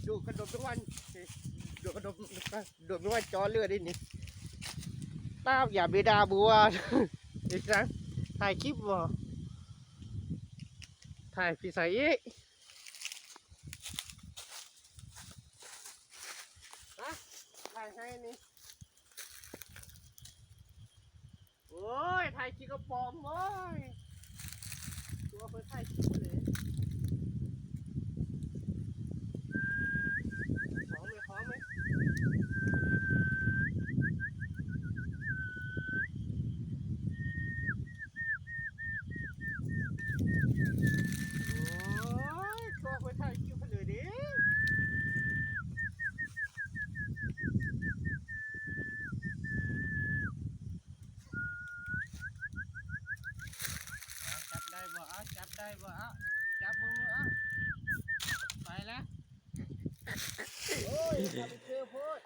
ດູດຂະໜົມທຸກວັນ ດູດຂະໜົມ ດູດຂະໜົມທຸກວັນ ຈໍເລືອດໄດ້ນີ້. ຕາບຢາເບດາບົວ ເຮັດຫຍັງ? ຖ່າຍຄລິບບໍ? ຖ່າຍພິໄສອີກ? ຮະ? ຖ່າຍໃຫ້ນີ້. ໂອ້ຍ ຖ່າຍຂີ້ກະປອມ ໂອ້ຍ ຕົວະເພິ່ນຖ່າຍຄລິບເລີຍ. ຂອງແມ່ ຂອງແມ່. ໂອ້ຍ ຕົວະເພິ່ນຖ່າຍຄລິບເລີຍເດ້. ເອົາ ຈັບໄດ້ບໍ່? ເອົາ ຈັບໄດ້ບໍ່? ເອົາ ຈັບເບິ່ງດູ. ເອົາ ໄປແລ້ວ. ໂອ້ຍ ເອົາໄປເຈີໂພດ.